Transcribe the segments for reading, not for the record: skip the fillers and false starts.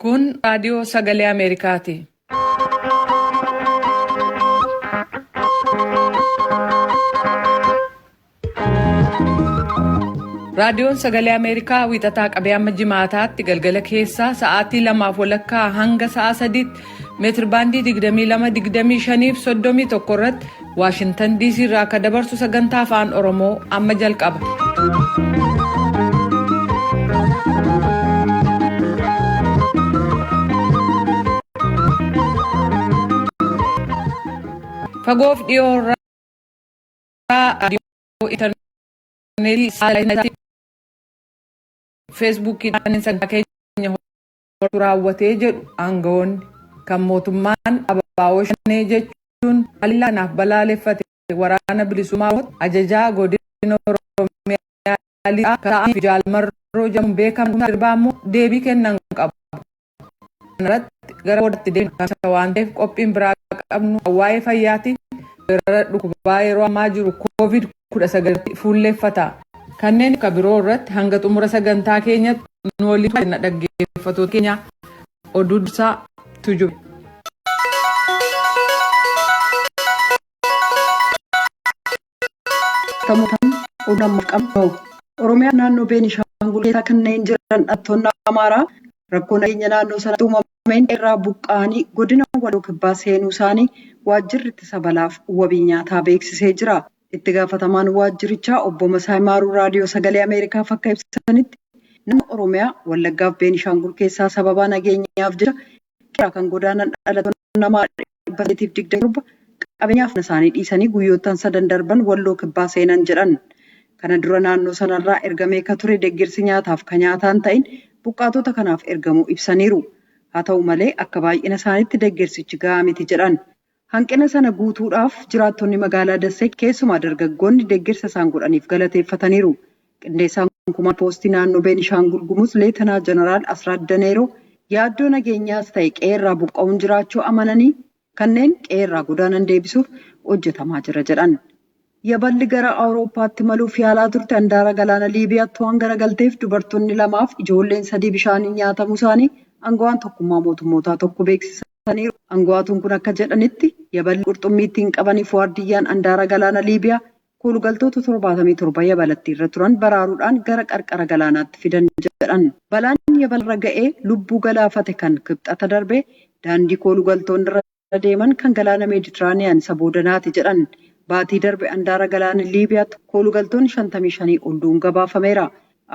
Kun raadiyoo sagalee Ameerikaati. Raadiyoon sagalee Ameerikaa wiixataa qabee amma jimaataatti galgala keessaa sa'aatii lamaaf walakkaa hanga sa'a sadiitti meetirbaandii 22, 25 fi 31 irratti Waashintan DC irraa akka dabarsu sagantaa afaan Oromoo amma jalqaba. Fagoof dhiyoo irraa raadiyoo intarneetii feesbuukiidhaan sagantaa keenya raawwatee jedhu aangawoonni kan mootummaan ABO shanee jechuun haleellaa kanaaf balaaleffate waraana bilisummaa ajajaa godina Oromiyaa lixaa kan ta'anii fi Jaal Marroo jedhamuun beekaman sirbaa immoo deebii kennan qabu. Kanarratti gara boodaatti deemna waan ta'eef qophiin biraa qabnu waa'ee fayyaati. Weerara dhukkubaa yeroo ammaa jiru Koovid 19 fuulleeffata. Kanneen akka biroo irratti hanga xumura sagantaa keenyatti nu waliin dhaggeeffattoota keenya oduu dursaa tujube. Oromiyaa naannoo Beenishaangul keessa kanneen jiran dhalattoonni Amaaraa rakkoo nageenya naannoo sanatti uumameen irraa buqqa'anii godina Walloo Kibbaa seenuu isaanii waajjirri ittisa balaaf wabii nyaataa beeksisee jira. Itti gaafatamaan waajjirichaa obbo Masaay Maaruu raadiyoo sagalee Ameerikaaf akka ibsanitti naannoo Oromiyaa Wallaggaaf Beenishaangul keessaa sababaa nageenyaaf jecha qe'ee kan godaanan dhalattoonni Amaaraa 827 qabeenyaaf isaanii dhiisanii guyyoottan sadan darban Walloo Kibbaa seenan jedhan. Kana dura naannoo sanarraa ergamee ka ture deeggarsi nyaataaf ka nyaataan ta'in buqqaatota kanaaf ergamuu ibsaniiru. Haa ta'u malee akka baay'ina isaaniitti deeggarsichi gahaa miti jedhan. Hanqina sana guutuudhaaf jiraattonni magaalaa Dassee keessumaa dargaggoonni deeggarsa isaan godhaniif galateeffataniiru. Qindeessaan kumaa poostii naannoo Beenishaangul Gumuz Leetanaa Jeneraal Asraat Daneeroo yaaddoo nageenyaas ta'e qe'eerraa buqqa'uun jiraachuu amananii kanneen qe'eerraa godaanan deebisuuf hojjetamaa jira jedhan. Yaballi gara Awurooppaatti maluuf yaalaa turte handaara galaana Liibiyaatti waan garagalteef dubartoonni lamaaf ijoolleen sadii bishaaniin nyaatamuu isaanii aangawaan tokkummaa mootummootaa tokko beeksisaniiru. Aangawaatuun kun akka jedhanitti yaballi qurxummii ittiin qabaniif waardiyyaan handaara galaana Liibiyaa koolugaltoota 77 yabalattii irra turan baraaruudhaan gara qarqara galaanaatti fidan jedhan. Balaan yabalarra ga'ee lubbuu galaafate kan kibxata darbe daandii koolugaltoonni irra deeman kan galaana Meeditiraaniyaan isa boodanaati jedhan. Baatii darbe handaara galaana Liibiyaatti koolugaltoonni 55 ol du'uun gabaafameera.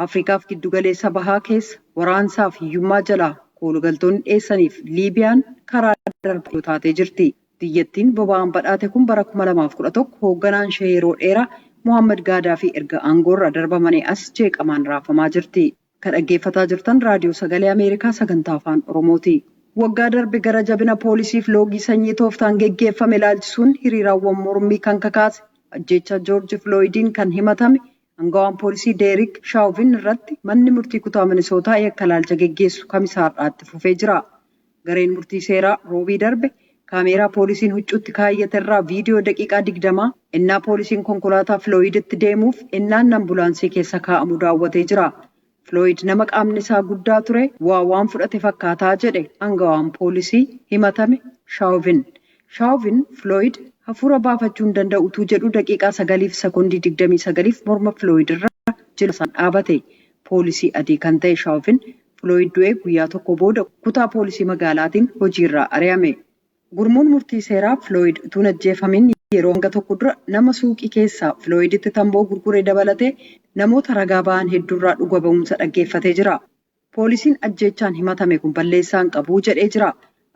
Afriikaaf giddugaleessa bahaa keessa waraansaaf hiyyummaa jalaa koolugaltoonni dheessaniif Liibiyaan karaa darbaa taatee jirti. Biyyattiin boba'aan badhaate kun bara 2011 hoogganaan ishee yeroo dheeraa Mohaammed Gaadaafii erga aangoorra darbamanii as jeeqamaan raafamaa jirti. Kan dhaggeeffataa jirtan raadiyoo sagalee Ameerikaa sagantaa afaan Oromooti. Waggaa darbe gara jabina poolisiif loogii sanyii tooftaan geggeeffame ilaalchisuun hiriiraawwan mormii kan kakaase ajjeechaa Joorji Filooyidiin kan himatame aangawaan poolisii Deerik Shaawvin irratti manni murtii kutaa Minisootaa yakka ilaalcha geggeessu kamisaa har'aatti fufee jira. Gareen murtii seeraa roobii darbe kaameeraa poolisiin huccuutti kaayyate irraa viidiyoo daqiiqaa 20 ennaa poolisiin konkolaataa Filooyiditti deemuuf ennaan ambulaansii keessa kaa'amu daawwatee jira. Filooyid nama qaamni isaa guddaa ture waa waan fudhate fakkaataa jedhe aangawaan poolisii himatame Shaawvin. Shaawvin Filooyid hafuura baafachuu hin danda'utu jedhu daqiiqaa 9 sekoondii 29 morma Filooyid irra jila isaan dhaabate. Poolisii adii kan ta'e Shaawvin Filooyid du'ee guyyaa tokko booda kutaa poolisii magaalaatiin hojiirraa ari'ame. Gurmuun murtii seeraa Filooyid utuu hin ajjeefamin yeroo hanga tokko dura nama suuqii keessaa Filooyiditti tamboo gurgure dabalatee namoota ragaa ba'an hedduurraa dhuga ba'umsa dhaggeeffatee jira. Poolisiin ajjeechaan himatame kun balleessaa hin qabu jedhee jira.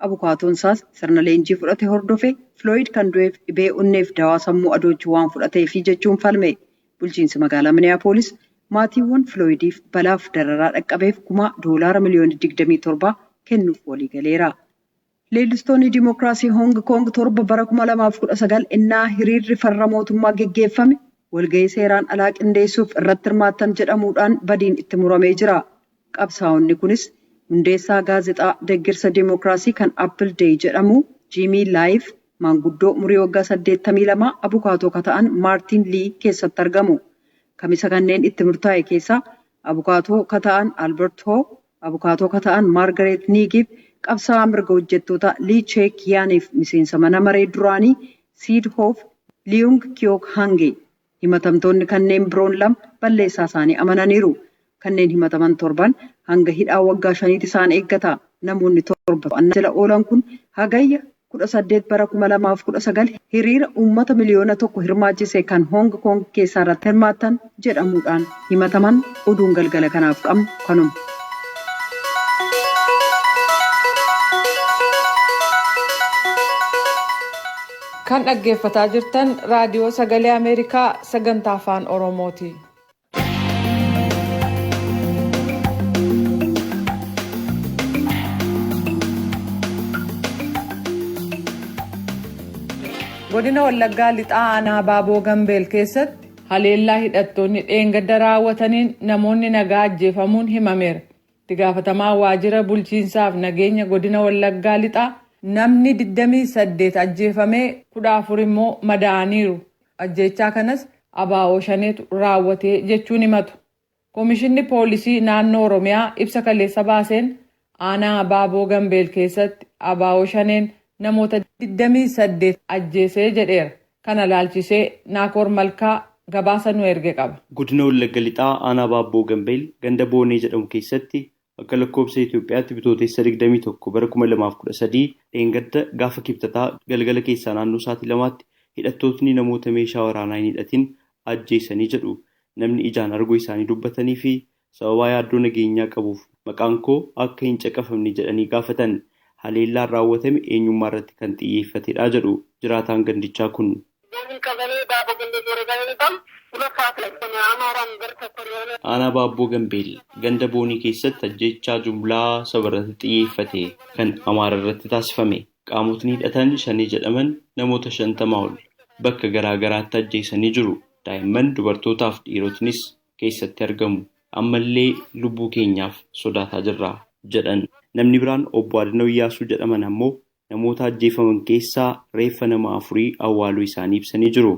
Abukaatoon isaas sirna leenjii fudhate hordofe Filooyid kan du'eef dhibee onneef dawaa sammuu adoochuu waan fudhateefi jechuun falme. Bulchiinsi magaalaa Miniyaapolis maatiiwwan Filooyidiif balaaf dararaa dhaqqabeef gumaa doolaara miliyoona 27 kennuuf walii galeera. Leellistoonni Dimookiraasii Hoong Koong torba bara 2019 innaa hiriirri farra mootummaa geggeeffame walga'ii seeraan alaa qindeessuuf irratti hirmaattan jedhamuudhaan badiin itti muramee jira. Qabsaa'onni kunis hundeessaa gaazexaa deeggarsa Dimookiraasii kan Apple Day jedhamu Jiimii Laayiif maanguddoo umurii waggaa 82 abukaatoo ka ta'an Maartiin Lii keessatti argamu. Kamisa kanneen itti murtaa'e keessaa abukaatoo ka ta'an Albert Ho, Abukaatoo akka ta'an Maargareet Niigiif qabsaa'aa mirga hojjettoota Lii Cheek Yaaniif miseensa mana maree duraanii Siid Hoof Liyung Kiyook Hange. Himatamtoonni kanneen biroon lama balleessaa isaanii amananiiru. Kanneen himataman torban hanga hidhaa waggaa 5 isaan eeggata. Namoonni torba to'annaa jala oolan kun hagayya 18 bara 2019 hiriira uummata 1 miliyoona hirmaachise kan Hoong Koong keessaa irratti hirmaattan jedhamuudhaan himataman. Oduun galgala kanaaf qabnu kanuma. Kan dhaggeeffataa jirtan Raadiyoo Sagalee Ameerikaa sagantaa Afaan Oromooti. Godina Wallaggaa Lixaa Aanaa Baaboo Gambeel keessatti haleellaa hidhattoonni dheengadda raawwataniin namoonni nagaa ajjeefamuun himameera. Itti gaafatamaa waajjira bulchiinsaaf nageenya godina Wallaggaa Lixaa namni 28 ajjeefamee 14 immoo madaa'aniiru. Ajjeechaa kanas ABO shaneetu raawwatee jechuun himatu. Komishinni poolisii naannoo Oromiyaa ibsa kaleessa baaseen aanaa Baaboo Gambeel keessatti ABO shaneen namoota 28 ajjeesee jedheera. Kana laalchisee Naakoor Malkaa gabaasa nu erge qaba. Godina Wallagga Lixaa aanaa Baabboo Gambeel ganda Boonee jedhamu keessatti akka lakkoofsa Itoophiyaatti bitootessa 21 bara 2013 dheengadda gaafa kibxataa galgala keessaa naannoo sa'aatii 2tti hidhattootni namoota meeshaa waraanaa hin hidhatin ajjeesanii jedhu namni ijaan arguu isaanii dubbatanii fi sababaa yaaddoo nageenyaa qabuuf maqaan koo akka hin caqafamne jedhanii gaafatan. Haleellaan raawwatame eenyummaa irratti kan xiyyeeffatedha jedhu jiraataan gandichaa kun. Aanaa Baabboo Gambeel ganda Boonii keessatti ajjeechaa jumlaa saba irratti xiyyeeffate kan Amaara irratti taasifame. Qaamotni hidhatan shanii jedhaman namoota 50 ol bakka garaa garaatti ajjeesanii jiru. Daa'imman, dubartootaa fi dhiirotinis keessatti argamu. Ammallee lubbuu keenyaaf sodaataa jirra jedhan. Namni biraan obbo Adinoo Iyyaasuu jedhaman ammoo namoota ajjeefaman keessaa reeffa nama 4 awwaaluu isaanii ibsanii jiru.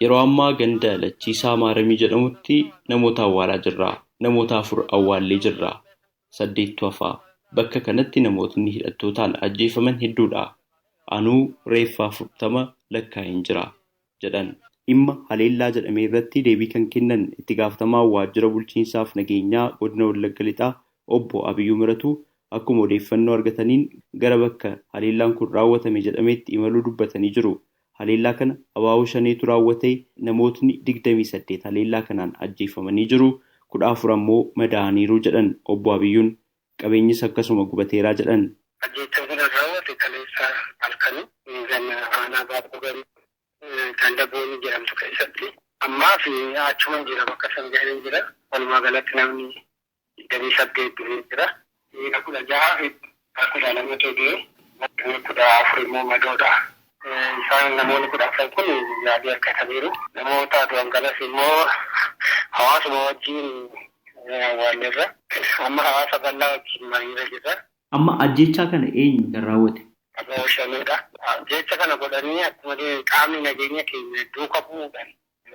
Yeroo ammaa ganda Lachiisaa Maaramii jedhamutti namoota awwaalaa jirra. Namoota 4 awwaallee jirra. 8 hafaa. Bakka kanatti namootni hidhattootaan ajjeefaman hedduudha. Anuu reeffa 40 lakkaa'een jira jedhan. Dhimma haleellaa jedhame irratti deebii kan kennan itti gaafatamaa waajjira bulchiinsaaf nageenyaa godina Wallagga Lixaa obbo Abiyyuu Miratuu akkuma odeeffannoo argataniin gara bakka haleellaan kun raawwatame jedhametti imaluu dubbatanii jiru. Haleellaa kana ABO shaneetu raawwate namootni 28 haleellaa kanaan ajjeefamanii jiru. 14 ammoo madaa'aniiru jedhan obbo Abiyyuun. Qabeenyis akkasuma gubateeraa jedhan. Ajjeechaan kun raawwate kaleessa halkanii aanaa Baabboo Gambeel ganda Boonii jedhamtu keessatti. Ammaa fi achuma jira bakka san gahee jira. Walumaa galatti namni 28 du'ee jira. Dhiira 16 fi 12 du'e. 14 immoo madoodha. Isaan namoonni 14 kun yaalii argataniiru. Namoota du'an kanas immoo hawaasuma wajjin awwaalleerra. Amma hawaasa bal'aa wajjin mariirra jirra. Amma ajjeechaa kana eenyu kan raawwate? ABO shaneedha. Ajjeecha kana godhanii akkuma qaamni nageenya keenya duuka bu'uudhaan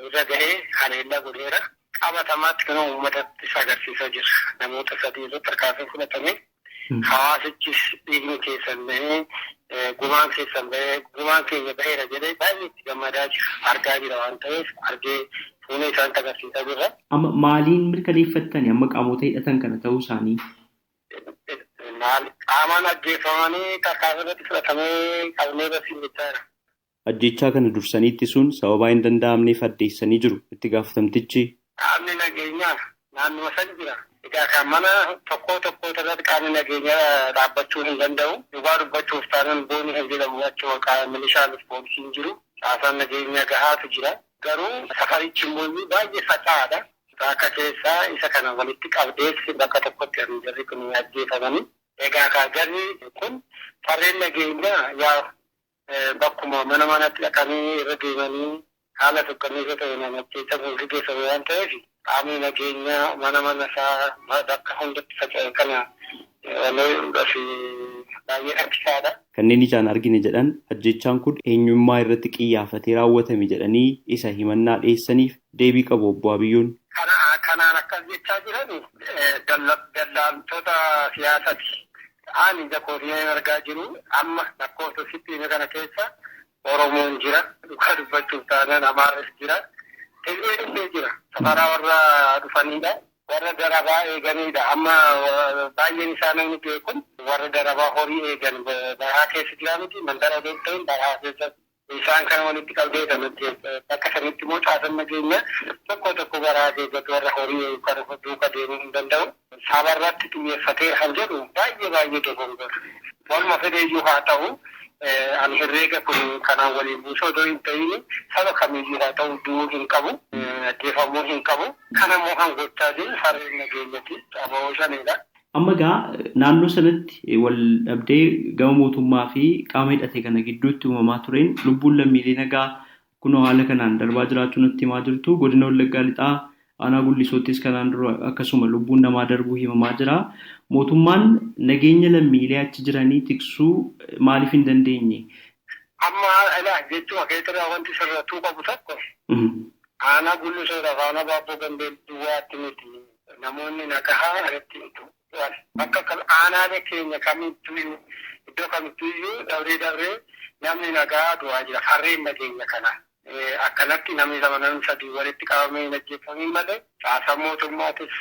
irra gahee haleellaa godheera. Qabatamaatti kan uummatatti agarsiisaa jira. Namoota 3 irratti tarkaanfiin fudhatame. Hawaasichis dhiigni keessan bahee gumaan keessan bahee gumaan keenya baheera jedhee baay'ee itti gammadaa jira. Argaa jira waan ta'eef argee fuula isaan agarsiisaa jirra. Amma maaliin mirkaneeffattani amma qaamota hidhatan kana ta'uu isaanii? Qaamaan ajjeefamanii tarkaanfii irratti fudhatamee qabnee barsiifachaa jira. Ajjeechaa kana dursanii ittisuun sababaa hin danda'amneef addeessanii jiru itti gaafatamtichi. Qaamni nageenyaa naannoo san jira. Egaa kan mana tokko tokko irratti qaamni nageenyaa dhaabbachuu hin danda'u. Dhugaa dubbachuuf taanaan Boonii kan jedhamu achuma milishaanis poolisiin jiru. Caasaan nageenyaa gahaatu jira. Garuu safarichi immoo baay'ee faca'aadha. Bakka keessaa isa kana walitti qabdees bakka tokkotti kan jarri kun ajjeefamanii. Egaa kan jarri kun farreen nageenyaa yaa bakkuma mana manatti dhaqanii irra deemanii haala tokkanniisa ta'e namacheessa gaggeeffame waan ta'eef qaamni nageenyaa mana mana isaa bakka hundatti faca'e kana baay'ee rakkisaadha. Kanneen ijaan argine jedhan ajjeechaan kun eenyummaa irratti qiyyaafatee raawwatame jedhanii isa himannaa dhiyeessaniif deebii qabu obbo Abiyyuun. Kanaan akkas jechaa jiran daldaltoota siyaasaati. Ani ija kootiin argaa jiru amma lakkoofsa sitti hime kana keessa Oromoon jira. Dhugaa dubbachuuf taanaan Amaarris jira. Tigreen illee jira. Safaraa warra dhufanidha. Warra darabaa eeganidha. Amma baay'een isaa namni beekun warra darabaa horii eegan bahaa keessa jira miti, mandara odoo hin ta'in bahaa keessa isaan kana walitti qabdeeta nuti. Bakka sanitti immoo caasan nageenya tokko tokko baraa keessatti warra horii eegu kan duuka deemuu hin danda'u. Saba irratti xiyyeeffatee kan jedhu baay'ee baay'ee dogongora. Waluma fedheeyyuu haa ta'u, ani herreega kun kanaan waliin buusoo odoo hin ta'in, saba kamiyyuu haa ta'u du'uu hin qabu, ajjeefamuu hin qabu. Kana immoo kan gochaa jiru farreen nageenyati, ABO Shaneedha. Amma egaa naannoo sanatti wal dhabdee gama mootummaa fi qaama hidhate kana gidduutti uumamaa tureen lubbuun lammiilee nagaa kunoo haala kanaan darbaa jiraachuu natti himaa jirtu. Godina Wallaggaa Lixaa aanaa Gullisoottis kanaan dura akkasuma lubbuun namaa darbuu himamaa jira. Mootummaan nageenya lammiilee achi jiranii tiksuu maaliif hin dandeenye? Amma ilaa jechuma keetirraa wanti sirrattuu qabu tokko, aanaa Gullisoodhaaf aanaa Baabboo Gambeel duwwaatti miti namoonni nagahaa irratti du'an. Bakka aanaalee keenya kamittuu, iddoo kamittuu iyyuu dabree dabree namni nagaa du'aa jira. Farreen nageenya kanaa. Akkanatti namni lama, namni sadii walitti qabamee hin ajjeefamiin malee, caasaan mootummaatis,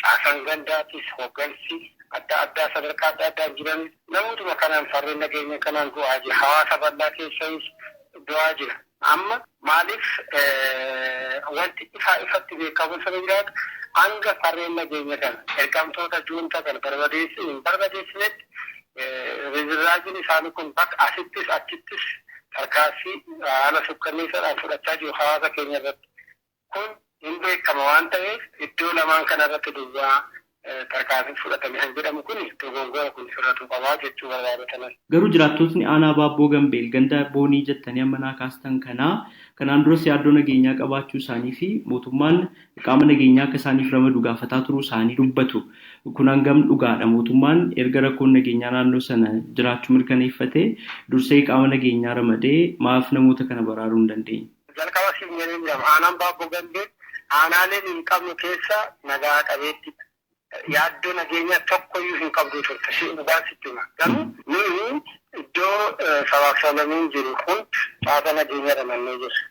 caasaan gandaatis, hooggansi adda addaa sadarkaa adda addaan jiran namootuma kanaan, farreen nageenya kanaan du'aa jira. Hawaasa bal'aa keessayis du'aa jira. Amma maaliif wanti ifaa ifatti beekamu sana jiraatu, hanga farreen nageenya kana, ergamtoota juunta kana barbadeessi hin barbadeessinetti, rizirraajiin isaanii kun bakka asittis achittis tarkaanfii haala sukkanneessaadhaan fudhachaa jiru hawaasa keenya irratti. Kun hin beekama waan ta'eef, iddoo lamaan kana irratti duwwaa tarkaanfii fudhatame kan jedhamu kun dogongora, kun sirratuu qabaa jechuu barbaadatanan. Garuu jiraattotni aanaa Baabboo Gambeel ganda Boonii jettanii amma naa kaastan kanaa kanaan duras yaaddoo nageenyaa qabaachuu isaanii fi mootummaan qaama nageenyaa akka isaaniif ramadu gaafataa turuu isaanii dubbatu. Kun hangam dhugaadha? Mootummaan erga rakkoon nageenyaa naannoo sana jiraachuu mirkaneeffatee dursee qaama nageenyaa ramadee maaf namoota kana baraaruu hin dandeenye? Jalqaba siin jedhee jirama. Aanaan Baabboo Gambeel aanaaleen hin qabnu keessa nagaa qabeetti, yaaddoo nageenyaa tokkoyyuu hin qabdu turte. Dhugaan sitti hima. Garuu nuyi iddoo sabaaf sablammiin jiru hundi caasa nageenyaa ramannee jirra.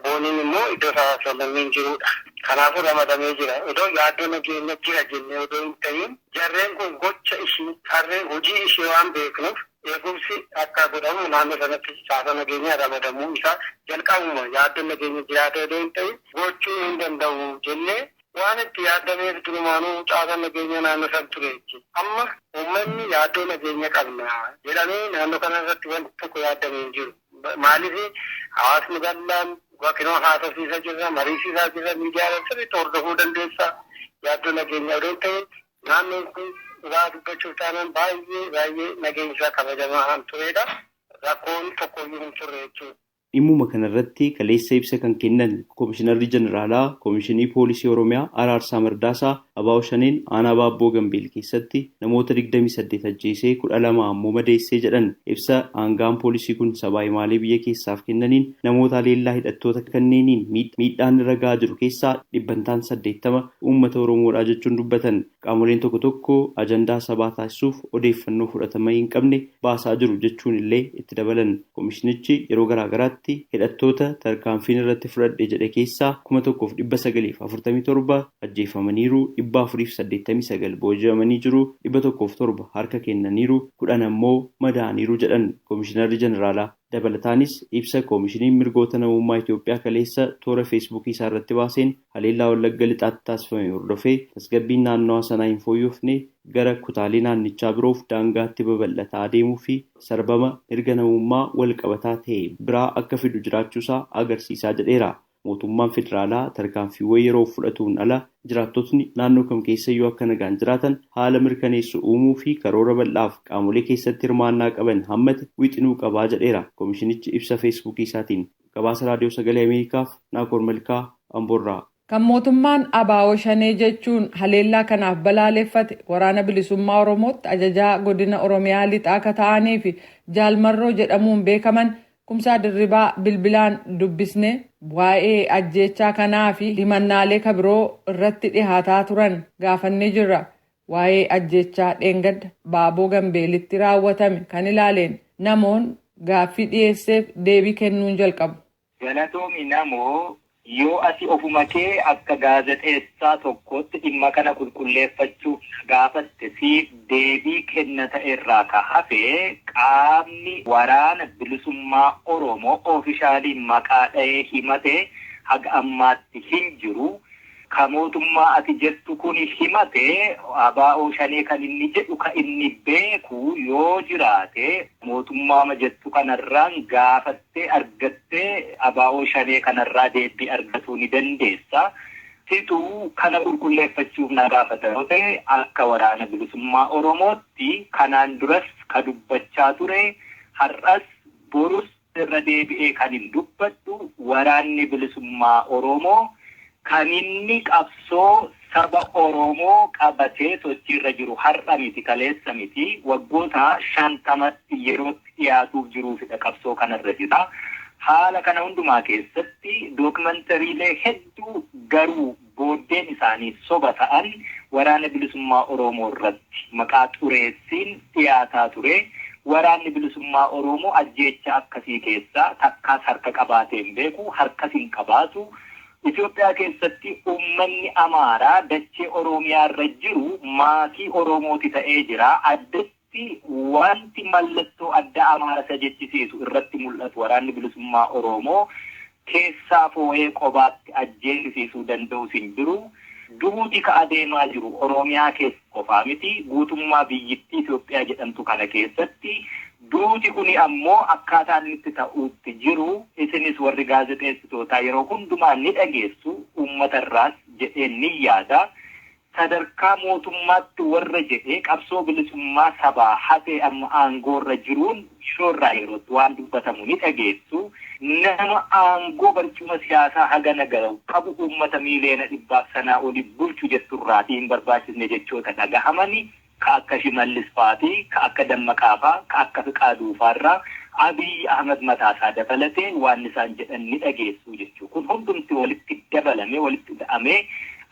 Booniin immoo iddoo sabaaf sablammiin jirudha. Kanaafuu ramadamee jira. Iddoo yaaddoo nageenya jira jennee odoo hin ta'in, jarreen kun gocha ishii, farreen hojii ishee waan beeknuuf, eegumsi akka godhamu naannoo sanatti caasa nageenyaa ramadamuu isaa jalqabuma yaaddoo nageenya jiraate odoo hin ta'in, gochuu hin danda'u jennee waan itti yaadameef durumaanuu caasa nageenya naannoo san ture jechuudha. Amma uummanni yaaddoo nageenya qabna jedhamee naannoo kana irratti wanti tokko yaadamee hin jiru. Maaliif hawaasni bal'aan bakkinoo haasofsiisaa jirra, mariisisaa jirra, miidiyaa sirriitti hordofuu dandeessa. Yaaddoo nageenya odoo hin ta'in, naannoon kun dhugaa dubbachuuf taanaan baay'ee baay'ee nageenyi isaa kabajamaa kan turedha. Rakkoon tokkoyyuu hin turre jechuudha. Dhimmuma kanarratti kaleessa ibsa kan kennan Komishinarri Jeneraalaa Komishinii Poolisii Oromiyaa Araarsaa Mardaasaa, ABO Shaneen aanaa Baabboo Gambeel keessatti namoota 28 ajjeesee 12 ammoo madeessee jedhan. Ibsa aangaan poolisii kun sabaa himaalee biyya keessaaf kennaniin, namoota haleellaa hidhattoota kanneeniin miidhaan irra gahaa jiru keessaa dhibbantaan 80 uummata Oromoodha jechuun dubbatan. Qaamoleen tokko tokko ajandaa sabaa taasisuuf odeeffannoo fudhatama hin qabne baasaa jiru jechuun illee itti dabalan. Komishinichi yeroo garaa garaatti hidhattoota tarkaanfiin irratti fudhadhe jedhe keessaa 1947 ajjeefamaniiru, 489 booji'amanii jiru, 107 harka kennaniiru, 10 ammoo madaa'aniiru jedhan Komishinarri Jeneraalaa. Dabalataanis ibsa Koomishiniin Mirgoota Namummaa Itoophiyaa kaleessa toora Feesbuukii isaa irratti baaseen, haleellaa Wallagga Lixaatti taasifame hordofee tasgabbiin naannawaa sanaa hin fooyyofne gara kutaalee naannichaa biroof daangaatti babal'ataa adeemuu fi sarbama mirga namummaa wal qabataa ta'e biraa akka fidu jiraachuusaa agarsiisaa jedheera. Mootummaan federaalaa tarkaanfiiwwan yeroo fudhatuun ala jiraattotni naannoo kam keessayyuu akka nagaan jiraatan haala mirkaneessu uumuu fi karoora bal'aaf qaamolee keessatti hirmaannaa qaban hammate wixinuu qabaa jedheera koomishinichi ibsa Feesbuukii isaatiin. Gabaasa Raadiyoo Sagalee Ameerikaaf Naakoor Malkaa, Amboorraa. Kan mootummaan ABO Shanee jechuun haleellaa kanaaf balaaleffate Waraana Bilisummaa Oromootti ajajaa godina Oromiyaa Lixaa akka ta'anii fi Jaalmarroo jedhamuun beekaman Kumsaa Dirribaa bilbilaan dubbisne waa'ee ajjeechaa kanaa fi himannaalee kabiroo irratti dhihaataa turan gaafannee jirra. Waa'ee ajjeechaa dheengadda Baaboo Gambeelitti raawwatame kan ilaaleen namoon gaaffii dhiyeesseef deebii kennuun jalqabu. Galatoomi namoo, yoo ati ofuma kee akka gaazexeessaa tokkootti dhimma kana qulqulleeffachuuf gaafatte siif deebii kenna ta'e irraa ka hafe qaamni waraana bilisummaa Oromoo oofishaalii maqaa dha'ee himate haga ammaatti hin jiru. Ka mootummaa ati jettu kun himate ABO Shanee kan inni jedhu ka inni beeku yoo jiraate mootummaama jettu kanarraan gaafattee argattee ABO Shanee kanarraa deebii argatuu ni dandeessa. Situu kana qulqulleeffachuuf na gaafata yoo ta'e akka waraana bilisummaa Oromootti kanaan duras ka dubbachaa ture har'as borus irra deebi'ee kan hin dubbadhu waraanni bilisummaa Oromoo kan inni qabsoo saba Oromoo qabatee sochiirra jiru har'a miti kaleessa miti waggoota 50tti yerootti dhiyaatuuf jiruufidha qabsoo kanarra jira. Haala kana hundumaa keessatti dookumentariilee hedduu garuu booddeen isaanii soba ta'an waraana bilisummaa Oromoo irratti maqaa xureessiin dhiyaataa ture. Waraanni bilisummaa Oromoo ajjeecha akkasii keessaa takkaas harka qabaatee hin beeku, harkas hin qabaatu. Itoophiyaa keessatti uummanni Amaaraa dachee Oromiyaa irra jiru maatii Oromooti ta'ee jira. Addatti wanti mallattoo adda Amaara isa jechisiisu irratti mul'atu waraanni bilisummaa Oromoo keessaa foo'ee qobaatti ajjeesisuu danda'us hin jiru. Duuti ka adeemaa jiru Oromiyaa keessa qofaa miti guutummaa biyyittii Itoophiyaa jedhamtu kana keessatti. Duuti kuni ammoo akkaataa inni itti ta'uutti jiru isinis warri gaazexeessitootaa yeroo hundumaa ni dhageessu uummatarraas jedhee ni yaada. Sadarkaa mootummaatti warra jedhee qabsoo bilisummaa sabaa hafee amma aangoorra jiruun shoorraa yerootti waan dubbatamu ni dhageessu. Nama aangoo barcuma siyaasaa hagana gahu qabu uummata miiliyoona 100 sanaa oli bulchu jetturraatii hin barbaachisne jechoota dhagahamani. Ka akka Shimallis fa'aatii, ka akka Dammaqaa fa'aa, ka akka Fiqaaduu fa'aarraa Abiy Ahmed mataasaa dabalatee waan isaan jedhan ni dhageessu jechuudha. Kun hundumti walitti dabalamee walitti da'amee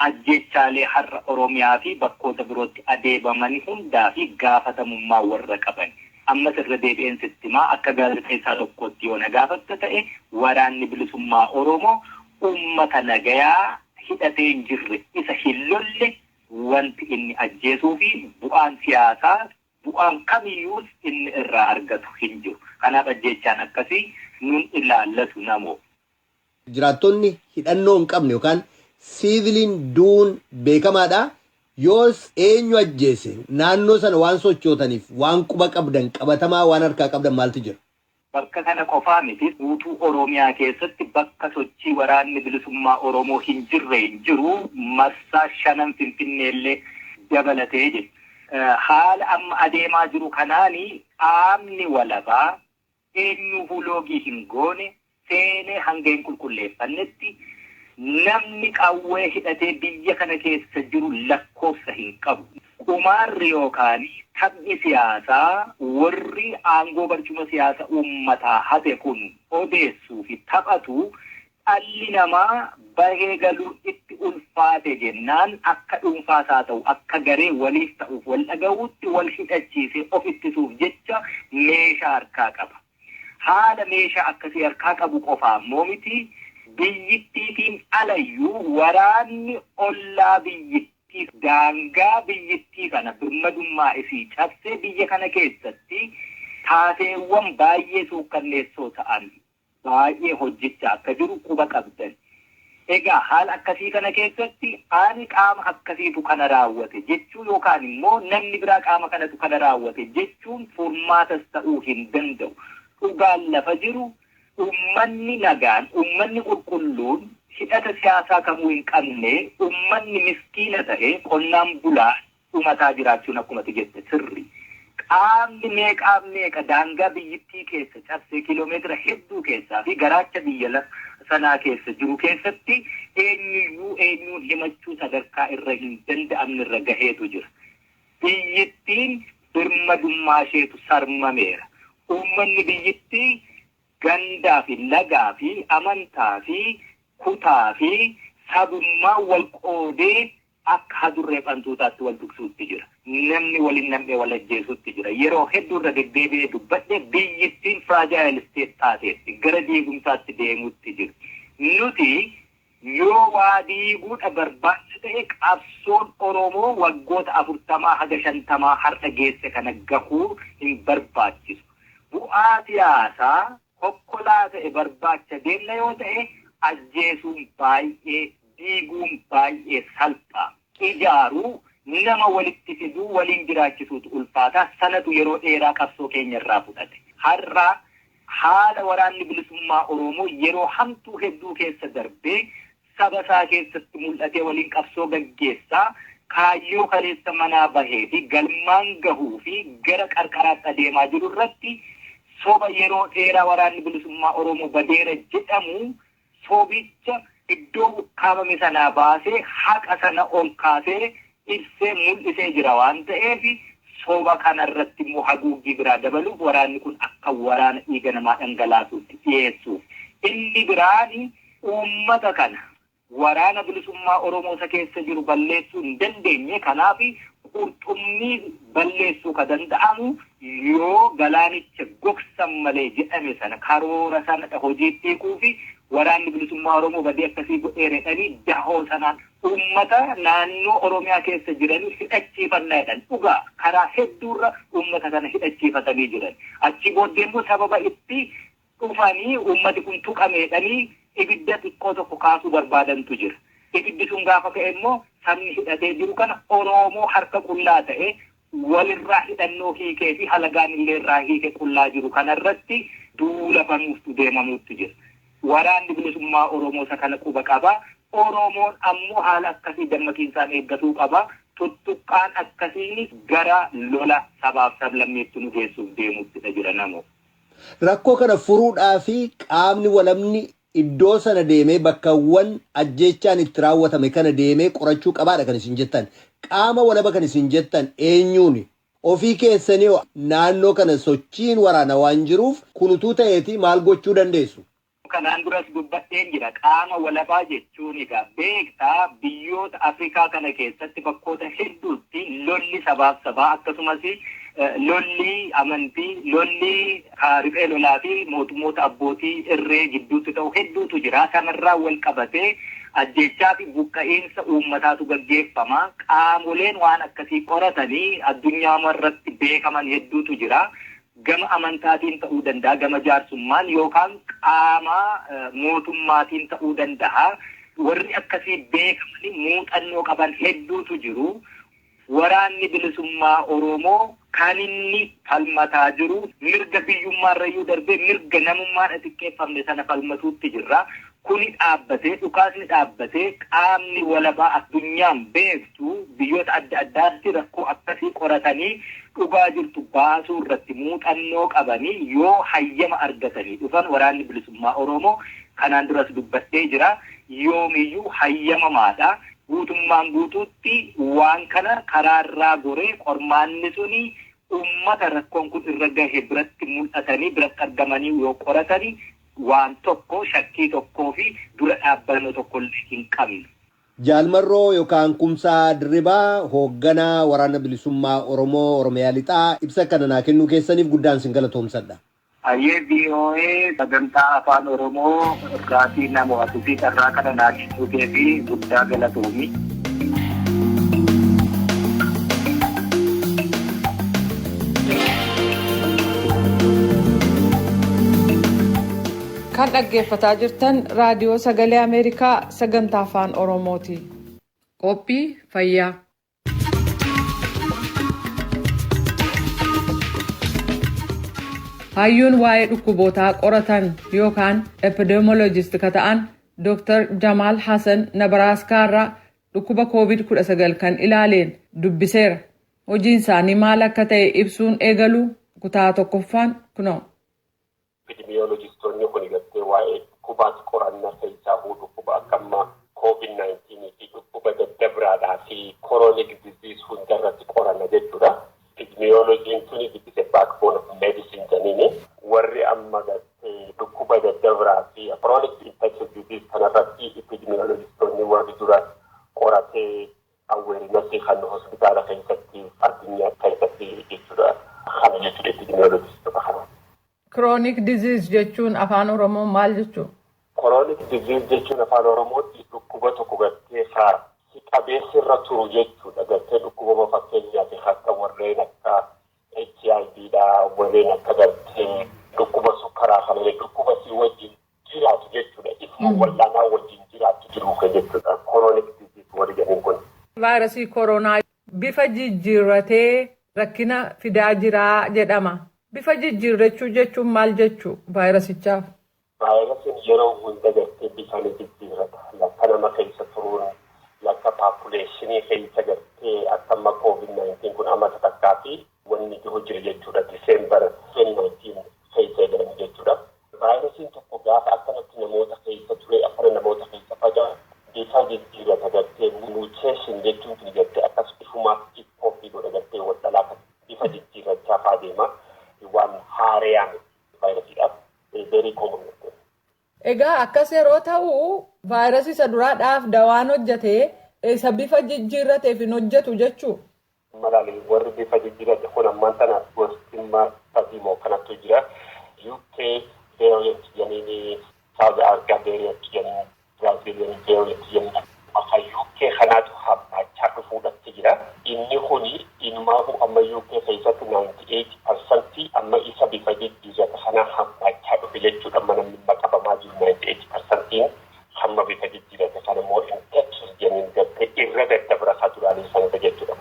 ajjeechaalee har'a Oromiyaa fi bakkoota birootti adeemaman hundaa fi gaafatamummaa warra qaban. Ammas irra deebi'een sitti himaa akka gaazexeessaa tokkootti yoo na gaafatta ta'e waraanni bilisummaa Oromoo uummata nagayaa hidhatee hin jirre isa hin lolle wanti inni ajjeesuu fi bu'aan siyaasaa bu'aan kamiyyuus inni irraa argatu hin jiru. Kanaaf ajjeechaan akkasii nun ilaallatu namoo. Jiraattonni hidhannoo hin qabne yookaan siiviliin du'uun beekamaadha. Yoos eenyu ajjeese naannoo sana waan sochootaniif waan quba qabdan qabatamaa waan harkaa qabdan maaltu jira? Bakka kana qofaa miti guutuu Oromiyaa keessatti bakka sochii waraanni bilisummaa Oromoo hin jirre hin jiru marsaa 5 Finfinneellee dabalatee jira. Haala amma adeemaa jiru kanaani qaamni walabaa eenyuufuu loogii hin goone seenee hanga hin qulqulleeffannetti namni qawwee hidhatee biyya kana keessa jiru lakkoofsa hin qabu. Qumaarri yookaan taphni siyaasaa warri aangoo barcuma siyaasaa uummataa hate kun odeessuu fi taphatu dhalli namaa bahee galuu itti ulfaate jennaan akka dhuunfaasaa ta'u akka garee waliif ta'uuf wal dhaga'uutti wal hidhachiisee of ittisuuf jecha meeshaa harkaa qaba. Haala meeshaa akkasii harkaa qabu qofaa immoo miti biyyittiitiin alayyuu waraanni ollaa biyyittii daangaa biyyittii kana birmadummaa isii cabsee biyya kana keessatti taateewwan baay'ee suukkanneessoo ta'an baay'ee hojjechaa akka jiru quba qabdan. Egaa haala akkasii kana keessatti ani qaama akkasiitu kana raawwate jechuu yookaan immoo namni biraa qaama kanatu kana raawwate jechuun furmaatas ta'uu hin danda'u. Dhugaan lafa jiru uummanni nagaan, uummanni qulqulluun hidhata siyaasaa kamuu hin qabne uummanni miskiina ta'e qonnaan bulaa dhumataa jiraachuun akkuma ati jette sirri. Qaamni meeqaa meeqa daangaa biyyittii keessa cabsee kiiloomeetira hedduu keessaa fi garaacha biyya sanaa keessa jiru keessatti eenyuyyuu eenyuun himachuu sadarkaa irra hin danda'amne irra gaheetu jira. Biyyittiin birmadummaa isheetu sarmameera. Uummanni biyyittii Gandaa fi lagaa fi amantaa fi kutaa fi sabummaa wal qoodee akka hadurree fantuutaatti wal dhugsuutti jira. Namni waliin nam'ee wal ajjeesuutti jira. Yeroo hedduu irra deddeebi'ee dubbadhe, biyyittiin fragile state taateetti gara diigumsaatti deemuutti jirti. Nuti yoo waa diiguudha barbaachisa ta'e, qabsoon Oromoo waggoota 40 haga 50 har'a geesse kana gahuu hin barbaachisu. Bu'aa siyaasaa hokkolaa ta'e barbaacha deemna yoo ta'e, ajjeesuun baay'ee, diiguun baay'ee salphaa. Ijaaruu, nama walitti fiduu, waliin jiraachisuutu ulfaataa. Sanatu yeroo dheeraa qabsoo keenya irraa fudhate. Har'a haala Waraanni Bilisummaa Oromoo yeroo hamtuu hedduu keessa darbee saba isaa keessatti mul'atee waliin qabsoo gaggeessaa kaayyoo kaleessa manaa bahee fi galmaan gahuu fi gara qarqaraatti adeemaa jiru irratti, soba yeroo dheeraa Waraanni Bilisummaa Oromoo badeera jedhamu, sobicha iddoo ukkaamame sanaa baasee, haqa sana ol kaasee ibsee mul'isee jira waan ta'eef, soba kana irratti immoo haguuggii biraa dabaluuf waraanni kun akka waraana dhiiga namaa dhangalaasuutti dhiyeessuuf. Inni biraan uummata kana, Waraana Bilisummaa Oromoo isa keessa jiru balleessuu hin dandeenye. Kanaaf qurxummii balleessuu ka danda'amu yoo galaanicha gogsan malee jedhame sana, karoora sana hojiitti hiikuu fi Waraanni Bilisummaa Oromoo badii akkasii godheera jedhanii dahoo sanaan uummata naannoo Oromiyaa keessa jiranii hidhachiifannaa jedhan. Dhugaa, karaa hedduurra uummata kana hidhachiifatanii jiran. Achi booddee immoo sababa itti dhufanii uummati kun tuqameedhanii ibidda xiqqoo tokko kaasuu barbaadantu jira. Ibiddi sun gaafa ka'e immoo sabni hidhatee jiru kana, Oromoo harka qullaa ta'e, walirraa hidhannoo hiikee fi halagaan illee irraa hiike qullaa jiru kanarratti duula banuuftu deemamuutti jira. Waraanni Bilisummaa Oromoo isa kana quba qaba. Oromoon ammoo haala akkasii dammaqiinsaan eeggatuu qaba. Tuttuqqaan akkasiinis gara lola sabaaf sablammeetti nu geessuuf deemuuttidha jira namoo. Rakkoo kana furuudhaa fi qaamni walabni iddoo sana deemee, bakkawwan ajjeechaan itti raawwatame kana deemee qorachuu qabaadha kan isin jettan. Qaama walaba kan isin jettan eenyuuni? Ofii keessanii naannoo kana sochiin waraana waan jiruuf, kunutuu ta'eeti maal gochuu dandeessu? Kanaan duras dubbadheen jira. Qaama walabaa jechuun egaa beektaa, biyyoota Afrikaa kana keessatti bakkoota hedduutti lolli sabaaf sabaa, akkasumas lolli amantii, lolli riphee lolaa fi mootummoota abbootii irree gidduutti ta'u hedduutu jira. Kanarraa wal qabatee ajjechaa fi buqqa'iinsa uummataatu gaggeeffama. Qaamoleen waan akkasii qoratanii addunyaa irratti beekaman hedduutu jira. Gama amantaatiin ta'uu danda'a, gama jaarsummaan yookaan qaama mootummaatiin ta'uu danda'a. Warri akkasii beekamanii muuxannoo qaban hedduutu jiru. Waraanni Bilisummaa Oromoo kan inni falmataa jiru mirga biyyummaarrayyuu darbee mirga namummaan xiqqeeffamne sana falmatuutti jirra. Kuni dhaabbatee, dhukaasni dhaabbatee, qaamni walabaa addunyaan beektu biyyoota adda addaatti rakkoo akkasii qoratanii dhugaa jirtu baasuu irratti muuxannoo qabanii yoo hayyama argatanii dhufan, Waraanni Bilisummaa Oromoo kanaan duras dubbadhee jira. Yoomiyyuu hayyamamaadha. Guutummaan guutuutti waan kana karaarraa goree qormaanni suni uummata rakkoon kun irra gahe biratti mul'atanii, biratti argamanii yoo qoratanii, waan tokko shakkii tokkoo fi dura dhaabbannoo tokko illee hin qabnu. Jaalmarroo yookaan Kumsaa Dirribaa, hoogganaa Waraana Bilisummaa Oromoo Oromiyaa Lixaa, ibsa kana naa kennuu keessaniif guddaan sin galatoomsadha. Ayyee, VOA sagantaa Afaan Oromoo irraatii nama fi carraa kana naa kennuu fi guddaa galatoomi. Kan dhaggeeffataa jirtan Raadiyoo Sagalee Ameerikaa sagantaa Afaan Oromooti. Qophii fayyaa. Hayyuun waa'ee dhukkubootaa qoratan yookaan epidemiologist ka ta'an Dr. Jamaal Hassan Nabaraaskaa irraa dhukkuba COVID-19 kan ilaaleen dubbiseera. Hojiin isaanii maal akka ta'e ibsuun eegalu. Kutaa tokkoffaan kunoo. Epidemiologistoonni kun gartee waa'ee dhukkubaati qorannaa keessaa dhukkuba akka ammaa COVID-19 fi dhukkuba daddabraadhaa fi chronic disease hundarratti qoranna jechuudha. Epidemiologiin tuni is a backbone of medicine jedhaniini. Warri amma gartee dhukkuba daddabraa fi chronic infectious disease kanarratti epidemiologistoonni warri dura qoratee awareness kan hospitaala keessatti addunyaa keessatti jechuudha. Kana jechuudha epidemiologistoota kana. Chronic disease jechuun afaan Oromoo maal jechuudha? Chronic disease jechuun afaan Oromootti dhukkuba tokko gartee haa si qabeessa irra turu jechuudha. Gartee dhukkubama fakkeenyaaf akka warreen akka HIV dha, warreen akka gartee dhukkuba sukkaraa kana dhukkuba si wajjin jiraatu jechuudha. Ifuma wal'aanaa wajjin jiraatu jiru jechuudha. Chronic disease warri jedhan kun. Vaayirasii koronaa bifa jijjiirratee rakkina fidaa jiraa jedhama. Bifa jijjiirrachuu jechuun maal jechuu vaayirasichaaf? Vaayirasiin yeroo hunda gartee bifa ni jijjiirrata. Lakka nama keessa turuun, lakka population keessa gartee akka amma COVID-19 kun amma takkaa fi wanni jiru jira jechuudha. December 2019 keessa eegalan jechuudha. Vaayirasiin tokko gaafa akkanatti namoota keessa ture, akkana namoota keessa faca'u, bifa jijjiirrata gartee mutation jechuun kun gartee akkas ifumaaf iffoofi godha gartee wal dhalaa bifa jijjiirrachaa fa'aa deema. Waan haaraan vaayirasiidhaaf very common. Egaa akkas yeroo ta'u, vaayirasii isa duraadhaaf dawaan hojjetee isa bifa jijjiirrateef hin hojjetu jechuu. Malaalee warri bifa jijjiirrate kun ammaan tana gosti sadii moo kanattu jira. UK variant jedhanii, South Africa variant jedhanii, Brazilian variant jedhanii. Maka UK kanaatu hammaachaa dhufuudhatti jira. Inni kuni inumaafu amma UK keessatti 98% amma isa bifa jijjiirrate kana hammaachaa dhufe jechuudha. Amma namni qabamaa jiru 98%iin hamma bifa jijjiirrate kana immoo infectious jedhanii gartee irra daddabra ka duraanii sanarra jechuudha.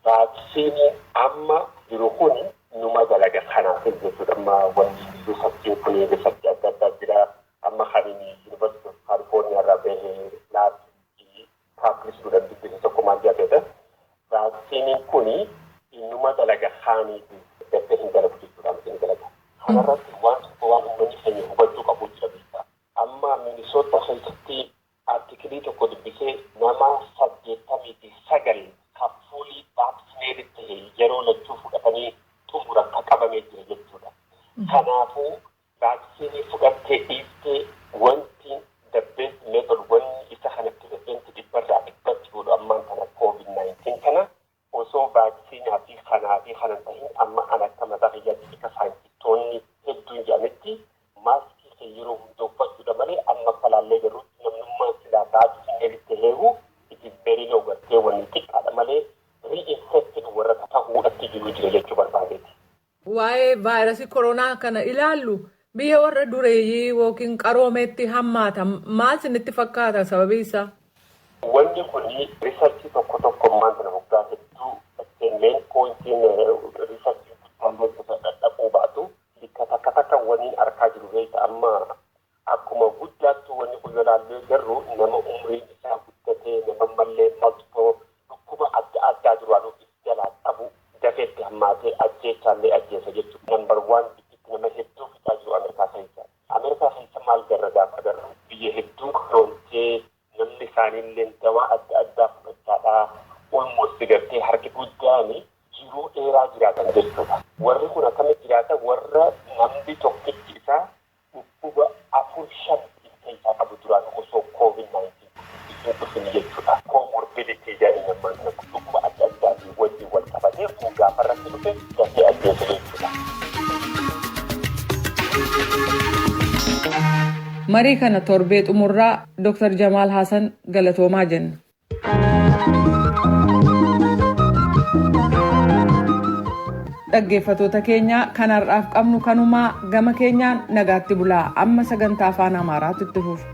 Vaaksiiniin amma jiru kun numa dalaga kanaaf jechuudha. Amma wanni researchiin kun researchii adda addaa jira. Amma kan University of California irraa bahee last publish godhan dubbise tokko maal jedhedha. Vaaksiiniin kun innuma dalaga kaanii gartee hin dalagu jechuudha. Hin dalaga. Kanarratti waan tokko waan uummanni keenya hubachuu qabu jira beektaa. Amma Minnesota keessatti article tokko dubbisee, nama 89 kan fully vaccinated ta'e yeroo lachuu fudhatanii xumuran kan qabamee jira jechuudha. Kanaafuu vaaksiinii fudhattee dhiiftee wanti the best method, wanni isa kana prevent dhibbarraa dhibbatti godhu ammaan kana COVID-19 kana osoo vaaksiinaa fi kanaa fi kana tahin, amma an akka mataa kiyyaatti akka saayintistoonni hedduun jedhanitti maaskii kee yeroo hunda uffachuudha malee, amma falaallee garuu namnummaan silaa vaccinated ta'eehu it is very low, gartee wanni xiqqaadha malee reinfected warra ta'uudhatti jiru jira jechuu barbaadeeti. Waa'ee vaayirasii koronaa kana ilaallu, biyya warra dureeyyii yookiin qaroomeetti hammaata. Maal isinitti fakkaata sababii isaa? Wanni kun researchii tokko tokko ammaan kana waggaa hedduu main pointiin researchii guddaan hojjetan dhadhaquu baatu, bikka takka takka waniin argaa jiru beekta. Amma akkuma guddaattu wanni kun yoo garuu nama umriin isaa guddatee, nama mallee multiple dhukkuba adda addaa duraan of jalaa qabu dafeetti hammaatee ajjeechaallee ajjeesa jechuudha. Number one bikkitti nama hedduu fixaa jiru Ameerikaa keessa. Ameerikaa keessa maal garra gaafa agarru, biyya hedduu qaroontee namni isaaniillee dawaa adda addaa fudhachaadhaa almost gartee harki guddaan jiruu dheeraa jiraatan jechuudha. Warri kun akkamitti jiraatan? Warra namni tokkichi isaa dhukkuba afur shan keessaa qabu duraan osoo COVID-19 hin dhufin jechuudha. Comorbidity jedhanii ammaan kana dhukkuba adda addaatiin wajjin wal qabatee kun gaafa irratti dhufe dafee ajjeesa jechuudha. Marii kana torbee xumurraa Dr. Jamaal Hasan galatoomaa jenna. Dhaggeeffatoota keenya, kan har'aaf qabnu kanumaa. Gama keenyaan nagaatti bulaa. Amma sagantaa afaan Amaaraatu itti fufa.